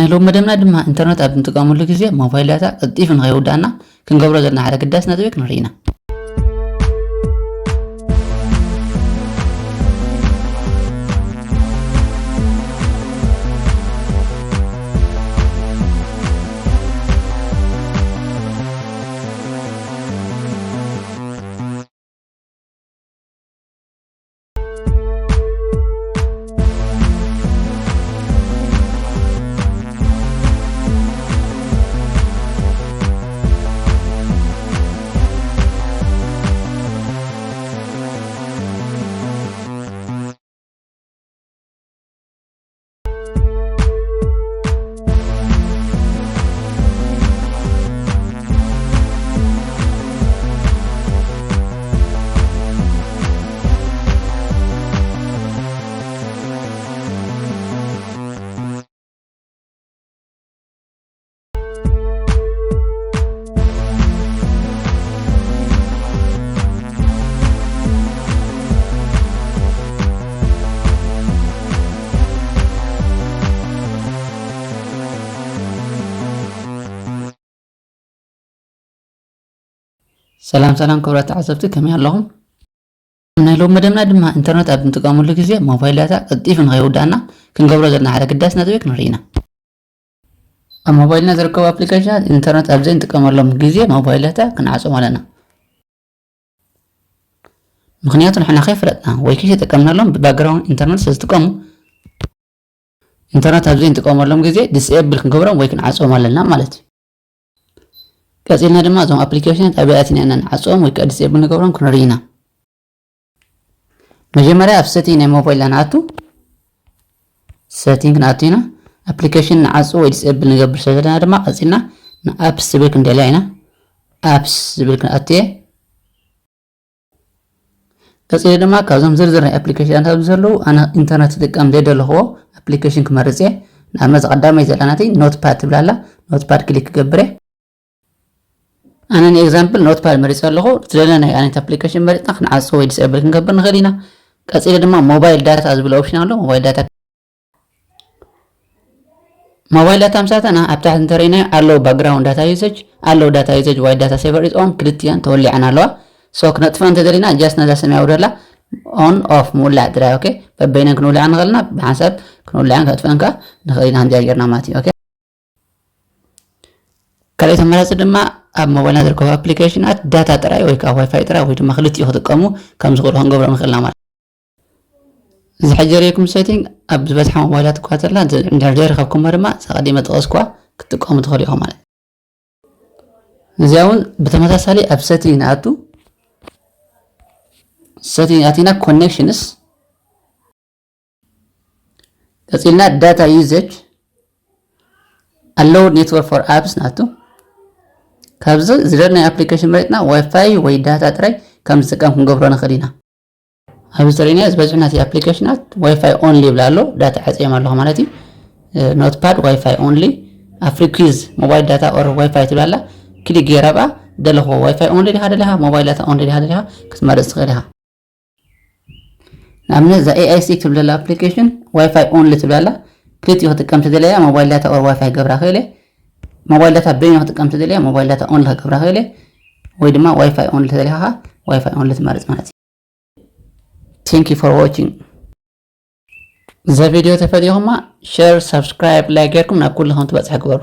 ናይ ሎም መደብና ድማ ኢንተርነት ኣብ እንጥቀመሉ ግዜ ሞባይል ዳታ ቀልጢፉ ንኸይውዳእና ክንገብሮ ዘለና ሓደ ግዳስ ነጥቢ ክንርኢ ኢና። ሰላም ሰላም ክቡራት ተዓዘብቲ፣ ከመይ ኣለኹም? ናይ ሎም መደብና ድማ ኢንተርነት ኣብ እንጥቀመሉ ግዜ ሞባይል ዳታ ቀልጢፉ ንኸይውዳእና ክንገብሮ ዘለና ሓደ ግዳስ ነጥቢ ክንርኢ ኢና። ኣብ ሞባይልና ዝርከቡ ኣፕሊኬሽናት ኢንተርነት ኣብ ዘይንጥቀመሎም ግዜ ሞባይል ዳታ ክንዓጾም ኣለና። ምኽንያቱ ንሕና ከይፈለጥና ወይ ከይተጠቀምናሎም ብባክግራውንድ ኢንተርነት ስለ ዝጥቀሙ ኢንተርነት ኣብ ዘይንጥቀመሎም ግዜ ዲስኤብል ክንገብሮም ወይ ክንዓጽዎም ኣለና ማለት እዩ። ቀጺልና ድማ እዞም ኣፕሊኬሽናት ኣበይ ኣቲና ኢና ንዓጽዎም ወይ ከዓ ዲስኤብል ንገብሮም ክንርኢ ኢና። መጀመርያ ኣብ ሴቲንግ ናይ ሞባይልና ንኣቱ። ሴቲንግ ንኣቱ ኢና። ኣፕሊኬሽን ንዓጽዎ ወይ ዲስኤብል ንገብር ስለ ዘለና ድማ ቀጺልና ንኣፕስ ዝብል ክንደልያ ኢና። ኣፕስ ዝብል ክንኣትየ። ቀጺለ ድማ ካብዞም ዝርዝር ናይ ኣፕሊኬሽናት ኣብዚ ዘለዉ ኣነ ኢንተርነት ክጥቀም ዘይደለኽዎ ኣፕሊኬሽን ክመርጽ እየ። ንኣብነት ቀዳመይ ዘላ ናተይ ኖትፓድ ትብል ኣላ። ኖትፓድ ክሊክ ክገብር እየ። ኣነ ንኤግዛምፕል ኖትፓድ መሪጸ ኣለኹ። ዝደለናዮ ዓይነት ኣፕሊኬሽን መሪጽና ክንዓጽዎ ወይ ዲስኤብል ክንገብር ንኽእል ኢና። ቀጺለ ድማ ሞባይል ዳታ ዝብል ኦፕሽን ኣሎ። ሞባይል ዳታ ሞባይል ዳታ ምስ ኣተና ኣብ ታሕቲ እንተሪእናዮ ኣለዉ ባክግራውንድ ዳታ ዩዘጅ ኣለዉ ዳታ ዩዘጅ ዋይድ ዳታ ሴቨር ኢዝ ኦን ክልቲኣን ተወሊዐን ኣለዋ። ሶ ክነጥፍኦ እንተደሊና ጃስት ነዛ ሰማያዊ ደላ ኦን ኦፍ ምውላዕ ጥራይ። ኦኬ፣ በበይነን ክንውልዐን ንኽእል ኢና። ብሓንሳብ ክንውልዐን ከጥፍአን ከኣ ንኽእል ኢና ከምዚኣ ጌርና ማለት እዩ። ኦኬ፣ ካልኣይቲ ኣማራጺ ድማ ኣብ ሞባይልና ዝርከቡ ኣፕሊኬሽናት ዳታ ጥራይ ወይ ከዓ ዋይፋይ ጥራይ ወይ ድማ ክልቲኡ ክጥቀሙ ከም ዝኽእሉ ክንገብሮም ንኽእል ኢና ማለት እዩ። እዚ ሕጂ ዘርእየኩም ሴቲንግ ኣብ ዝበዝሓ ሞባይላት እኳ ተላ እንድሕር ዘይረኸብኩሞ ድማ እዛ ቀዲመ ጠቐስኩዋ ክትጥቀሙ ትኽእሉ ኢኹም ማለት እዩ። እዚኣ እውን ብተመሳሳሊ ኣብ ሴቲንግ ንኣቱ። ሴቲንግ ኣቲና ኮኔክሽንስ ቀጺልና ዳታ ዩዘጅ ኣለውድ ኔትወርክ ፎር ኣፕስ ንኣቱ። ካብዚ ዝደለናዮ ኣፕሊኬሽን መሪጽና ዋይፋይ ወይ ዳታ ጥራይ ከም ዝጥቀም ክንገብሮ ንኽእል ኢና። ኣብዚ ተሪእናዮ ዝበዝሑ ናተይ ኣፕሊኬሽናት ዋይፋይ ኦንሊ ይብላ ኣሎ፣ ዳታ ዓጽዮም ኣለኹ ማለት እዩ። ኖትፓድ ዋይፋይ ኦንሊ፣ ኣፍሪኩዝ ሞባይል ዳታ ኦር ዋይፋይ ትብል ኣላ። ክሊክ ገይረ ኣብኣ ደለኹዎ ዋይፋይ ኦንሊ ዲኻ ደሊኻ ሞባይል ዳታ ኦንሊ ዲኻ ደሊኻ ክትመርጽ ትኽእል ኢኻ። ንኣብነት እዛ ኤኣይሲ ትብል ዘላ ኣፕሊኬሽን ዋይፋይ ኦንሊ ትብል ኣላ። ክልቲኡ ክጥቀም ተደለያ ሞባይል ዳታ ኦር ዋይፋይ ክገብራ ክእል እየ። ሞባይል ዳታ በይኑ ክጥቀም ተደለያ ሞባይል ዳታ ኦንሊ ክገብራ ክእል እየ። ወይ ድማ ዋይፋይ ኦንሊ ተደሊኻ ኸዓ ዋይፋይ ኦንሊ ትመርጽ ማለት እዩ። Thank you for watching። እዛ ቪድዮ ተፈቲኹማ ሸር፣ ሳብስክራይብ፣ ላይክ ጌርኩም ናብ ኩሉ ከም ትበጽሕ ግበሩ።